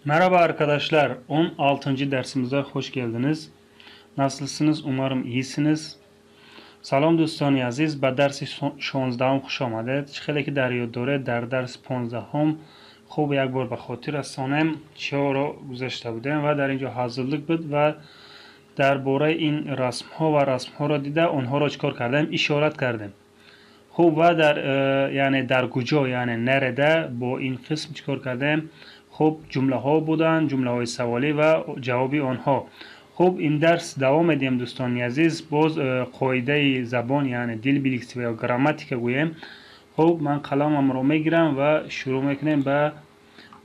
Merhaba arkadaşlar, 16. Dersimize hoş geldiniz. Nasılsınız? Umarım iyisiniz. Салом, дӯстони азиз, ба дарси 16-ум хуш омадед. Чӣ хеле ки дар ёд доред, дар дарси 15-ум, хуб, як бор ба хотир расонем, чиҳоро гузашта будем ва дар ин ҷо hazırlık буд ва дар бораи ин расмҳо ва расмҳоро дида, онҳоро чӣ кор кардем? Ишорат кардем. Хуб, ва дар яъне дар куҷо, яъне nerede, бо ин қисм чӣ кор кардем? Хуб, ҷумлаҳо буданд, ҷумлаҳои саволӣ ва ҷавоби онҳо. Хуб, ин дарс давом медиҳем, дӯстони азиз, боз қоидаи забон, яъне dil bilgisi ва ё грамматика гӯем. Хуб, ман қаламамро мегирам ва шурӯъ мекунем ба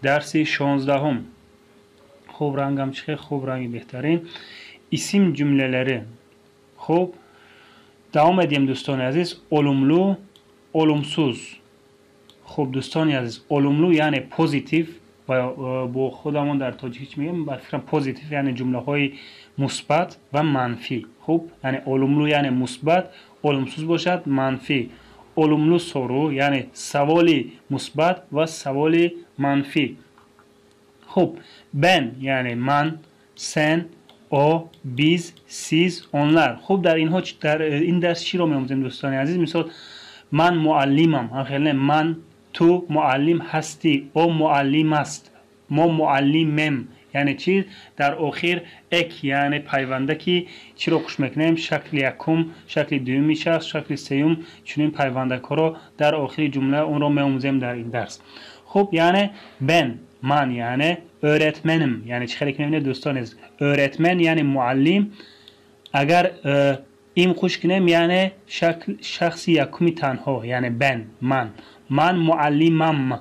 дарси 16-ум. Хуб, рангам чӣ хел? Хуб, ранги беҳтарин. İsim cümleleri. Хуб, давом медиҳем, дӯстони азиз. Olumlu, olumsuz. Хуб, дӯстони азиз, olumlu яъне pozitiv ва бо худамон дар тоҷикӣ чӣ мегӯем? Ба фикрам, pozitiv яъне ҷумлаҳои мусбат ва манфӣ. Хуб, яъне olumlu яъне мусбат, olumsuz бошад, манфӣ. Olumlu soru, яъне саволи мусбат ва саволи манфӣ. Хуб, ben яъне ман, sen, o, biz, siz, onlar. Хуб, дар инҳо, дар ин дарс чиро меомӯзем, дӯстони азиз? Мисол, ман муаллимам, хеле ман, ту муаллим ҳастӣ, о муаллим аст, мо муаллимем. Яъне чӣ? Дар охир ek, яъне пайвандаки чиро хуш мекунем? Шакли якум, шакли дуюми шахс, шакли сеюм, чунин пайвандакҳоро дар охири ҷумла, онро меомӯзем дар ин дарс. Хуб, яъне ben ман, яъне öğretmenim, яъне чӣ хеле ки мебинед, дӯстон азиз, öğretmen яъне муаллим. Агар im хуш кунем, яъне шахси якуми танҳо, яъне ben ман, ман муаллимам.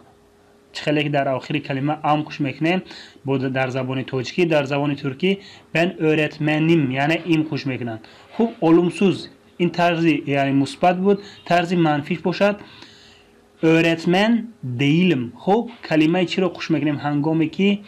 Чӣ хеле ки дар охири калима am хуш мекунем бо дар забони тоҷикӣ, дар забони туркӣ ben öğretmenim, яъне im хуш мекунанд. Хуб, olumsuz, ин тарзи яъне мусбат буд, тарзи манфиш бошад, öğretmen değilim. Хуб, калимаи чиро хуш мекунем, ҳангоме ки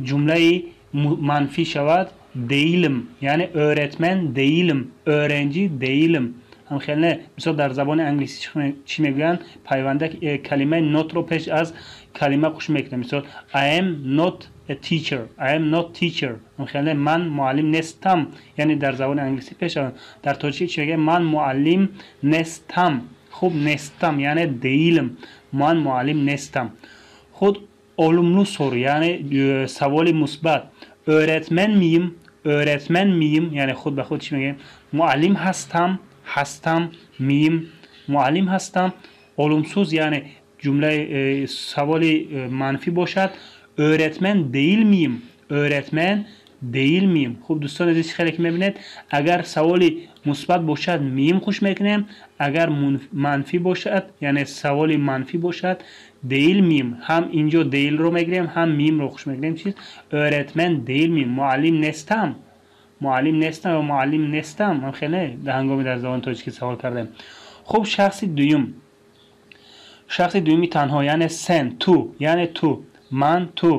ҷумлаи манфӣ шавад? Değilim, яъне öğretmen değilim, öğrenci değilim. Ҳамхел не? Мисол, дар забони англисӣ чӣ мегӯянд? Пайванда калимаи not ро пеш аз калима хуш мекунем. Мисол, I am not a teacher, I am not teacher. Ҳамхел не? Ман муаллим нестам, яъне дар забони англисӣ пеш. Дар тоҷикӣ чӣ мегӯям? Ман муаллим нестам. Хуб, нестам яъне değilim, ман муаллим нестам. Худ, olumlu soru, яъне саволи мусбат. Öğretmen miyim, öğretmen miyim, яъне худ ба худ чӣ мегӯем? Муаллим ҳастам, ҳастам, miyim, муаллим ҳастам. Olumsuz, яъне ҷумлаи саволи манфӣ бошад, öğretmen değil miyim, öğretmen değil miyim. Хуб, дӯстони азиз, хеле ки мебинед, агар саволи мусбат бошад, miyim хуш мекунем, агар манфӣ бошад, яъне саволи манфӣ бошад, değil miyim. Ҳам инҷо değil ро мегирем, ҳам miyim ро хуш мекунем. Чиз, öğretmen değil miyim, муаллим нестам, муаллим нестам ё муаллим нестам. Хеле дар ҳангоми дар забони тоҷикӣ савол кардем. Хуб, шахси дуюм, шахси дуюми танҳо, яъне sen, ту, яъне ту, ман, ту.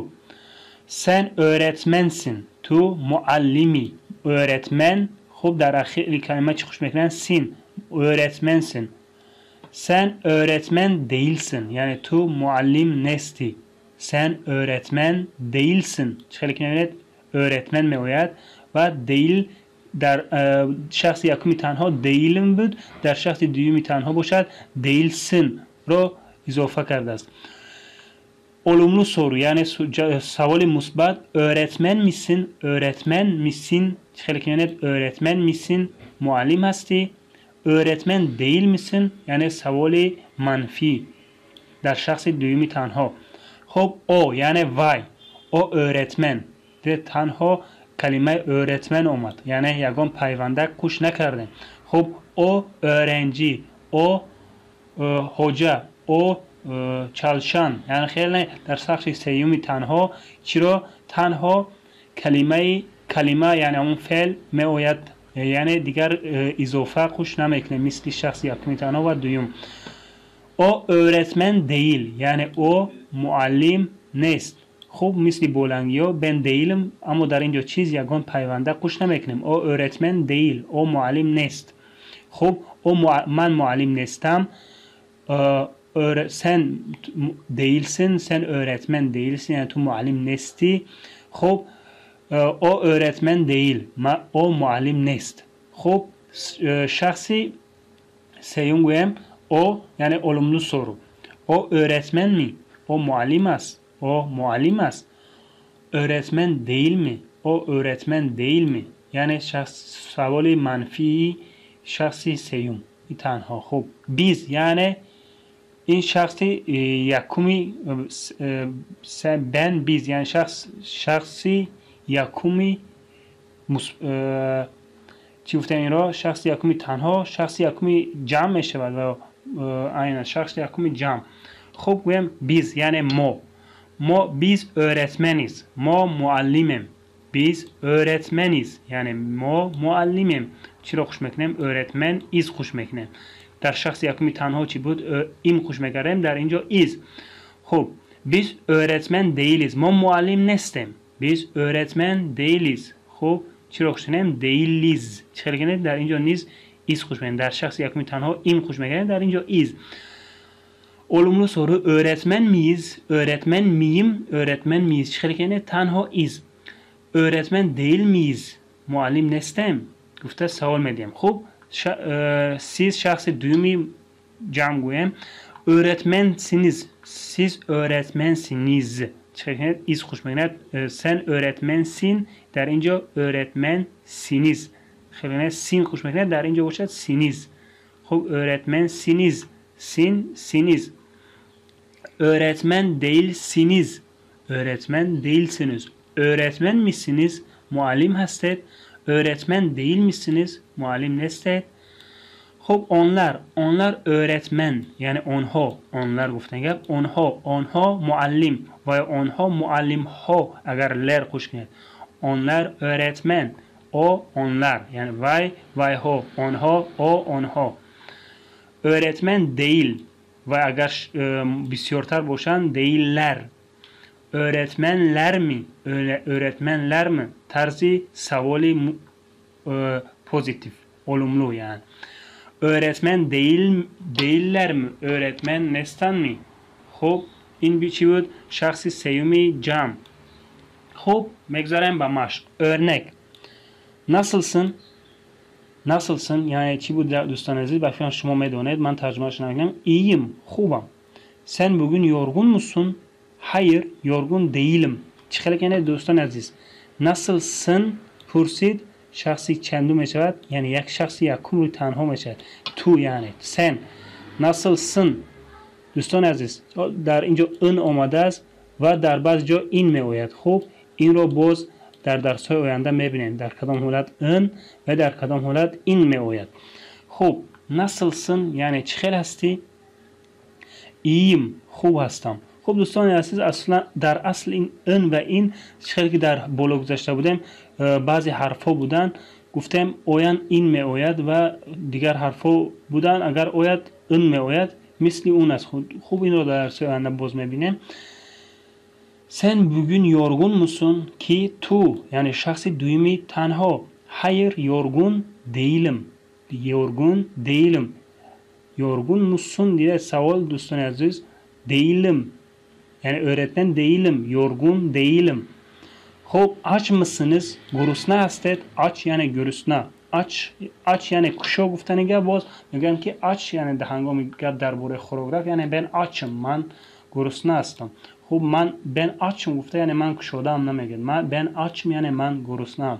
Sen öğretmensin, ту муаллимӣ. Öğretmen, хуб, дар ахири калима чӣ хуш мекунанд? Sin. Öğretmensin. Sen öğretmen değilsin, яъне ту муаллим нестӣ. Sen öğretmen değilsin. Чӣ хеле ки мебинед, öğretmen меояд ва değil дар шахси якуми танҳо değilim буд, дар шахси дуюми танҳо бошад, değilsin ро изофа кардааст. Olumlu soru, яъне саволи мусбат. Öğretmen misin, öğretmen misin. Чӣ хеле ки мебинед, öğretmen misin, муаллим ҳастӣ. Öğretmen değil misin, яъне саволи манфӣ дар шахси дуюми танҳо. Хуб, o яъне вай, o öğretmen. Танҳо калимаи öğretmen омад, яъне ягон пайвандак куш накардем. Хуб, o öğrenci, o hoca, o çalışan, яъне хеле дар шахси сеюми танҳо чиро? Танҳо калимаи, калима, яъне ҳамон феъл меояд, яъне дигар изофа хуш намекунем, мисли шахси якуми танҳо ва дуюм. O öğretmen değil, яъне о муаллим нест. Хуб, мисли болангиҳо ben değilim, аммо дар ин ҷо чиз, ягон пайванда қуш намекунем. O öğretmen değil, о муаллим нест. Хуб, о ман муаллим нестам. Sen değilsin, sen öğretmen değilsin, яъне ту муаллим нестӣ. Хуб, о öğretmen değil, о муаллим нест. Хуб, шахси сеюм гӯем, о, яъне olumlu soru. О öğretmen mi? О муаллим аст. О муаллим аст. Öğretmen değil mi? О öğretmen değil mi? Яъне саволи манфии шахси сеюм танҳо. Хуб, biz, яъне ин шахси якуми ben, biz, яъне шахси якуми, чӣ гуфтем инро, шахси якуми танҳо, шахси якуми ҷамъ мешавад ва айнан шахси якуми ҷамъ. Хуб, гӯем biz, яъне мо. Мо, biz öğretmeniz, мо муаллимем. Biz öğretmeniz, яъне мо муаллимем. Чиро хуш мекунем? Öğretmen iz хуш мекунем. Дар шахси якуми танҳо чӣ буд? Им хуш мекардем, дар ин ҷо iz. Хуб, biz öğretmen değiliz, мо муаллим нестем. Biz öğretmen değiliz. Хуб, чиро хуш мекунем? Değiliz. Чӣ хел кунед? Дар ин ҷо низ из хуш мекунем. Дар шахси якуми танҳо им хуш мекардем, дар ин ҷо iz. Olumlu soru, öğretmen miyiz? Öğretmen miyim? Öğretmen miyiz? Чӣ хел кунед? Танҳо iz. Öğretmen değil miyiz? Муаллим нестем? Гуфта савол медиҳем. Хуб, siz, шахси дуюми ҷамъ гӯем, öğretmensiniz, siz öğretmensiniz. Чӣ хел кунед? Из хуш мекунад. Sen öğretmensin, дар ин ҷо öğretmensiniz. Хел кунед, син хуш мекунад, дар ин ҷо бошад siniz. Хуб, öğretmensiniz, sin, siniz. Öğretmen değilsiniz, öğretmen değilsiniz. Öğretmen misiniz? Муаллим ҳастед. Öğretmen değil misiniz? Муаллим нестед. Хуб, onlar, onlar öğretmen, яъне онҳо, onlar гуфтан гап, онҳо, онҳо муаллим ва ё онҳо муаллимҳо, агар ler хуш кунед. Onlar öğretmen, о, onlar, яъне вай, вайҳо, онҳо, о, онҳо. Öğretmen değil ва агар бисёртар бошанд, değiller. Öğretmenler mi? Öğretmenler mi? Тарзи саволи pozitiv, olumlu яъне. Öğretmen değil, değiller mi? Öğretmen нестанд ми? Хуб, ин чӣ буд? Шахси сеюми ҷамъ. Хуб, мегузарем ба машқ. Örnek. Nasılsın? Nasılsın? Яъне чӣ буд, дӯстони азиз? Ба фикрам, шумо медонед, ман тарҷумааш намекунам. Iyiyim, хубам. Sen bugün yorgun musun? Hayır, yorgun değilim. Чӣ хеле кунед, дӯстони азиз? Nasılsın пурсид, шахси чандум мешавад? Яъне як шахси якум рӯи танҳо мешавад. Ту, яъне sen. Nasılsın? Дӯстони азиз, дар ин ҷо ын омадааст ва дар баъзе ҷо ин меояд. Хуб, инро боз дар дарсҳои оянда мебинем, дар кадом ҳолат ын ва дар кадом ҳолат ин меояд. Хуб, nasılsın, яъне чӣ хел ҳастӣ? Iyiyim, хуб ҳастам. Хуб, дӯстони азиз, аслан дар асл ин ын ва ин, чӣ хел ки дар боло гузашта будем, баъзе ҳарфҳо буданд, гуфтем, оян ин меояд ва дигар ҳарфҳо буданд, агар ояд, ын меояд, мисли он аст. Хуб, инро дар дарсҳои оянда боз мебинем. Sen bugün yorgun musun? Ки ту, яъне шахси дуюми танҳо. Hayır, yorgun değilim, yorgun değilim. Yorgun musun дида савол, дӯстони азиз. Değilim, яъне öğretmen değilim, yorgun değilim. Хуб, aç mısınız? Гурусна ҳастед? Aç, яъне гурусна. Aç, aç, яъне кушо гуфтани гап. Боз мегӯям, ки aç, яъне ҳангоми гап дар бораи хӯрок рафт, яъне ben açım, ман гурусна ҳастам. Хуб, ман ben açım гуфта, яъне ман кушодаам намегӯяд. Ben açım, яъне ман гуруснаам.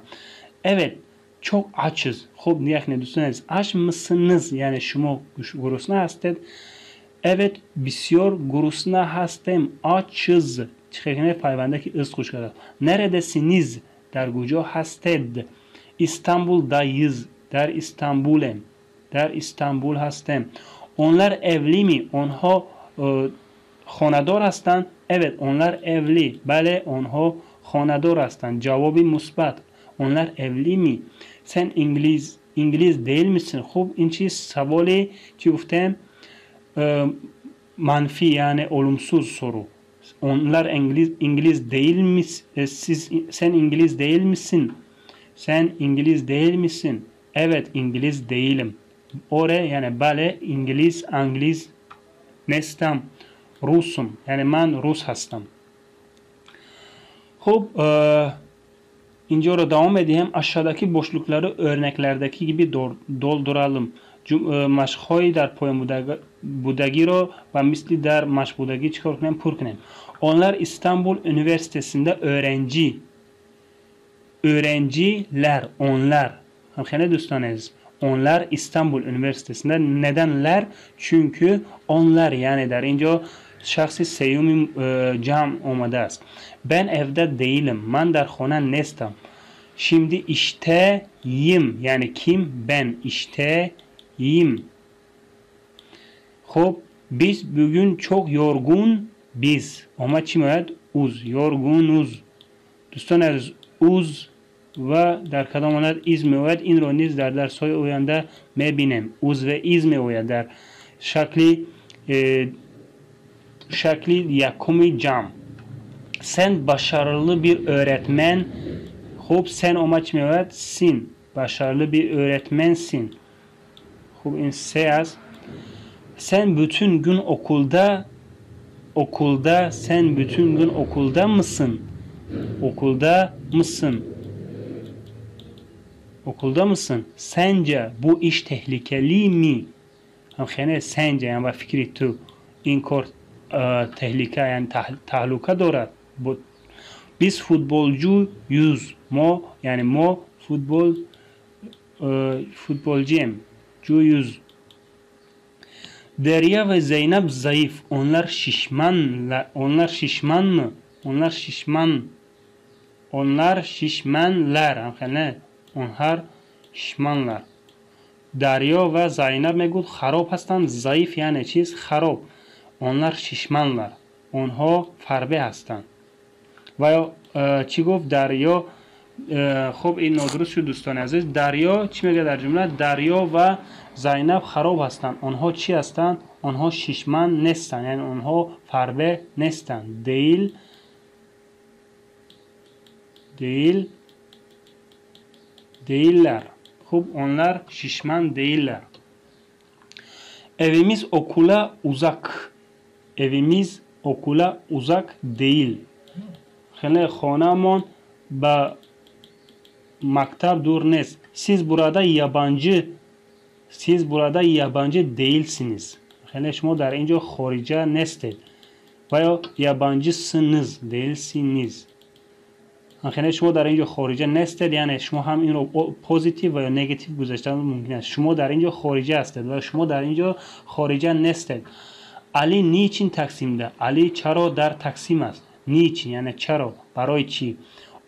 Evet, çok açız. Хуб, нигоҳ кунед, дӯстони азиз, aç mısınız, яъне шумо гурусна ҳастед. Evet, бисёр гурусна ҳастем. Açız. Чӣ хел кунед, пайванде ки из хуш кардааст. Neredesiniz? Дар куҷо ҳастед? İstanbul'dayız, дар Истанбулем, дар Истанбул ҳастем. Onlar evli mi? Онҳо хонадор ҳастанд? Evet, onlar evli. Бале, онҳо хонадор ҳастанд. Ҷавоби мусбат. Onlar evli mi? Sen İngiliz değil misin? Хуб, ин чиз саволи чӣ гуфтем, манфӣ, яъне olumsuz soru. Onlar İngiliz değil mi? Sen İngiliz değil misin? Sen İngiliz değil misin? Evet, İngiliz değilim. Оре, яъне бале, инглиз, англиз. Нестам. Русум, яъне ман рус ҳастам. Хуб, инҷоро давом медиҳем. Aşağıdaki boşlukları örneklerdeki gibi dolduralım. Машқҳои дар поён будагиро ва мисли дар машқ будагӣ чӣ кор кунем? Пур кунем. Onlar İstanbul Üniversitesinde öğrenci. Öğrenciler, onlar. Хеле дӯстони азиз, onlar İstanbul Üniversitesinde. Neden ler? Çünkü onlar, яъне дар ин ҷо шахси сеюми ҷамъ омадааст. Ben evde değilim. Ман дар хона нестам. Şimdi işteyim. Яъне ким? Ben işteyim. Хуб, biz bugün çok yorgun. Biz. Омад чӣ меояд? Uz. Yorgunuz. Дӯстони азиз, uz ва дар кадом ҳолат из меояд, инро низ дар дарсҳои оянда мебинем. Uz ва из меояд дар шакли якуми ҷамъ. Sen başarılı bir öğretmen. Хуб, sen омад чӣ меояд? Sin. Başarılı bir öğretmensin. Хуб, ин се аст. Sen bütün gün okulda, okulda, sen bütün gün okulda mısın? Okulda mısın? Okulda mısın? Sence bu iş tehlikeli mi? Хене sence, яъне ба фикри ту ин кор tehlike, яъне таҳлука дорад. Biz futbolcuyuz. Мо, яъне мо futbolcuyем. Cuyuz. Derya ve Zeynep zayıf. Onlar şişman. Onlar şişman mı? Onlar şişman. Onlar şişmanlar. Хене onlar şişmanlar. Дарьё ва Зайнаб мегӯд хароб ҳастанд. Заиф яъне чиз? Хароб. Onlar şişmanlar. Онҳо фарбе ҳастанд. Ва ё чӣ гуфт Дарьё? Хуб, ин нодуруст шуд, дӯстони азиз. Дарьё чӣ мегӯяд дар ҷумла? Дарьё ва Зайнаб хароб ҳастанд. Онҳо чӣ ҳастанд? Онҳо шишман нестанд, яъне онҳо фарбе нестанд. Değil, değil, değiller. Хуб, onlar şişman değiller. Evimiz okula uzak. Evimiz okula uzak değil. Хеле хонаамон ба мактаб дур нест. Siz burada yabancı, siz burada yabancı değilsiniz. Хеле шумо дар ин ҷо хориҷа нестед. Ва ё yabancısınız, değilsiniz. Хеле шумо дар ин ҷо хориҷа нестед, яъне шумо ҳам инро позитив ва ё негатив гузаштан мумкин аст. Шумо дар ин ҷо хориҷа ҳастед ва шумо дар ин ҷо хориҷа нестед. Али niçin Taksim'de? Али чаро дар Таксим аст? Niçin, яъне чаро, барои чӣ?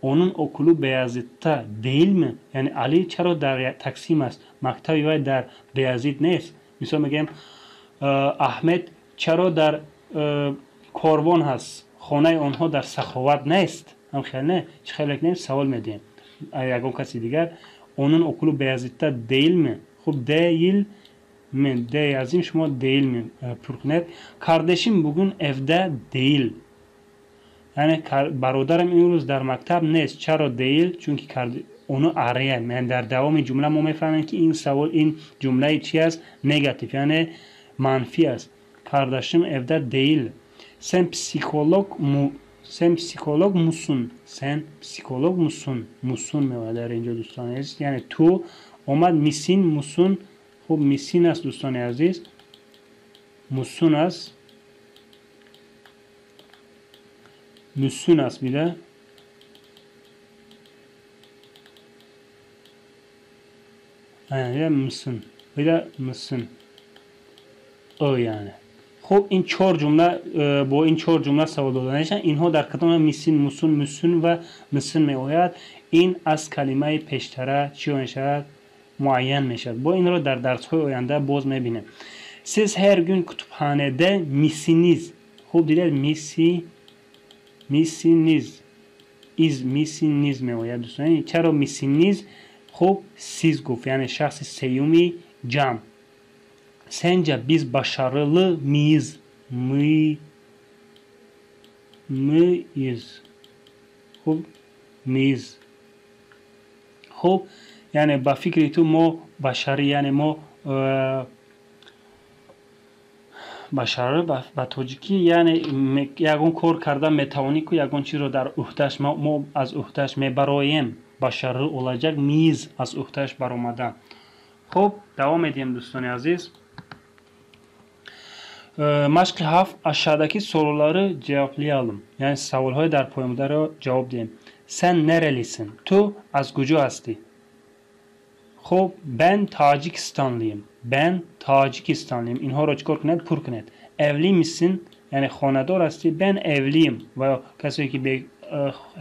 Onun okulu Beyazıt'ta değil mi? Яъне Али чаро дар Таксим аст? Мактаби вай дар Беязид нест. Мисол мегӯем, Аҳмед чаро дар Корвон ҳаст? Хонаи онҳо дар Саховат нест. Ҳам хел не? Чӣ хеле кунем? Савол медиҳем ягон каси дигар. Onun okulu Beyazıt'ta değil mi? Хуб, değil mi? De yazayım, шумо değil mi пур кунед. Kardeşim bugün evde değil. Яъне бародарам имрӯз дар мактаб нест. Чаро değil? Чунки ону ария. Яъне дар давоми ҷумла мо мефаҳмем, ки ин савол, ин ҷумлаи чи аст? Негатив, яъне манфӣ аст. Kardeşim evde değil. Sen psikolog mu, sen psikolog musun? Sen psikolog musun? Musun меояд дар инҷо, дӯстони азиз. Яъне ту омад misin, musun. Хуб, misin аст, дӯстони азиз. Musun аст. Müsün аст бида. Müsün. Бида müsün. О, яъне. Хуб, ин чор ҷумла, бо ин чор ҷумла савол дода мешаванд. Инҳо дар кадом misin, musun, müsün ва mısın меояд? Ин аз калимаи пештара чӣ мешавад? Муайян мешавад. Бо инро дар дарсҳои оянда боз мебинем. Siz her gün kütüphanede misiniz? Хуб, дидед, misi, misiniz, iz, misiniz меояд, дӯстон. Чаро misiniz? Хуб, siz гуфт, яъне шахси сеюми ҷамъ. Sence biz başarılı mıyız? Mıyız? Хуб, mıyız? Хуб, яъне ба фикри ту мо башарӣ, яъне мо Başarı ба тоҷикӣ яъне ягон кор карда метавонӣ ку, ягон чизро дар уҳдаш, мо аз уҳдаш мебароем. Başarılı olacak mıyız, аз уҳдаш баромадан. Хуб, давом медиҳем, дӯстони азиз. Машқи 7. Aşağıdaki soruları cevaplayalım. Яъне саволҳои дар поёнбударо ҷавоб диҳем. Sen nerelisin? Ту аз куҷо ҳастӣ? Хуб, ben Tacikistanlıyım. Ben Tacikistanlıyım. Инҳоро чӣ кор кунед? Пур кунед. Evli misin? Яъне хонадор ҳастӣ? Ben evliyim. Ва ё касе ки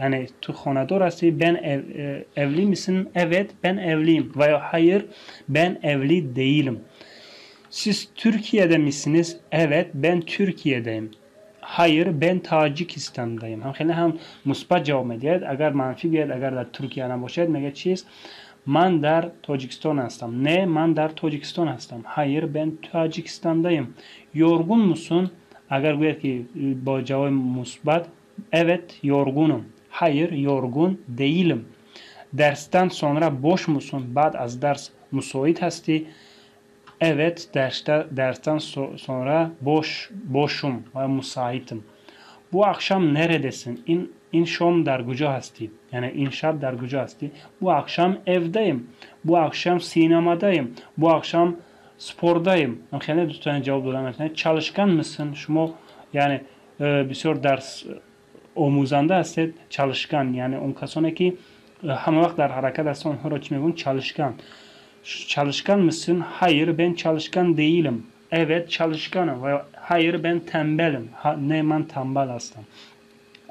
яъне ту хонадор ҳастӣ? Ben evli misin? Evet, ben evliyim. Ва ё hayır, ben evli değilim. Siz Türkiye'de misiniz? Evet, ben Türkiye'deyim. Hayır, ben Tacikistan'dayım. Ҳам хеле ҳам мусбат ҷавоб медиҳад. Агар манфӣ гӯяд, агар дар Туркия набошад, мегӯяд чист? Ман дар Тоҷикистон ҳастам. Не, ман дар Тоҷикистон ҳастам. Hayır, ben Tacikistan'dayım. Yorgun musun? Агар гӯяд ки бо ҷавоби мусбат, evet, yorgunum. Hayır, yorgun değilim. Dersten sonra boş musun? Баъд аз дарс мусоид ҳастӣ? Evet, dersten sonra boşum ва musaitim. Bu akşam neredesin? Ин шом дар куҷо ҳастӣ? Яъне ин шаб дар куҷо ҳастӣ? Bu akşam evdeyim. Bu akşam sinemadayım. Bu akşam spordayım. Хеле дӯстони ҷавоб дода метавонед. Çalışkan mısın? Шумо яъне бисёр дарс омӯзанда ҳастед. Çalışkan, яъне он касоне ки ҳама вақт дар ҳаракат ҳастанд, онҳоро чӣ мегӯянд? Çalışkan. Çalışkan mısın? Hayır, ben çalışkan değilim. Evet, çalışkanım. Ва hayır, ben tembelim. Не, ман танбал ҳастам.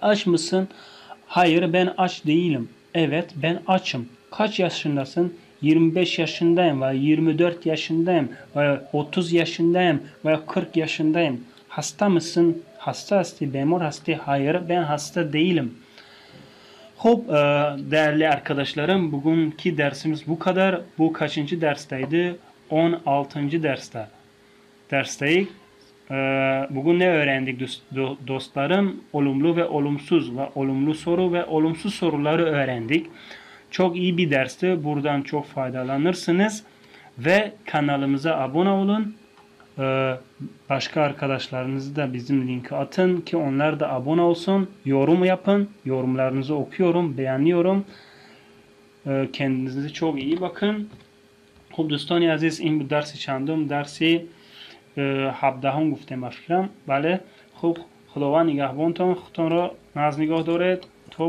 Aç mısın? Hayır, ben aç değilim. Evet, ben açım. Kaç yaşındasın? 25 yaşındayım veya 24 yaşındayım veya 30 yaşındayım veya 40 yaşındayım. Hasta mısın? Hasta ҳастӣ, бемор ҳастӣ? Hayır, ben hasta değilim. Хуб, değerli arkadaşlarım, bugünkü dersimiz bu kadar. Bu kaçıncı dersteydi? 16. derste. Dersteyik. Bugün ne öğrendik dostlarım? Olumlu ve olumsuz ve olumlu soru ve olumsuz soruları öğrendik. Çok iyi bir dersti. Buradan çok faydalanırsınız. Ve kanalımıza abone olun. Başka arkadaşlarınızı da bizim linki atın ki onlar da abone olsun. Yorum yapın. Yorumlarınızı okuyorum, beğeniyorum. Kendinize çok iyi bakın. Хуб, дӯстони азиз, ин буд дарси чандум? Дарси 17-ҳум гуфтем, ба фикрам. Бале, хуб, Худованд нигаҳбонтон, худтонро нағз нигоҳ доред то.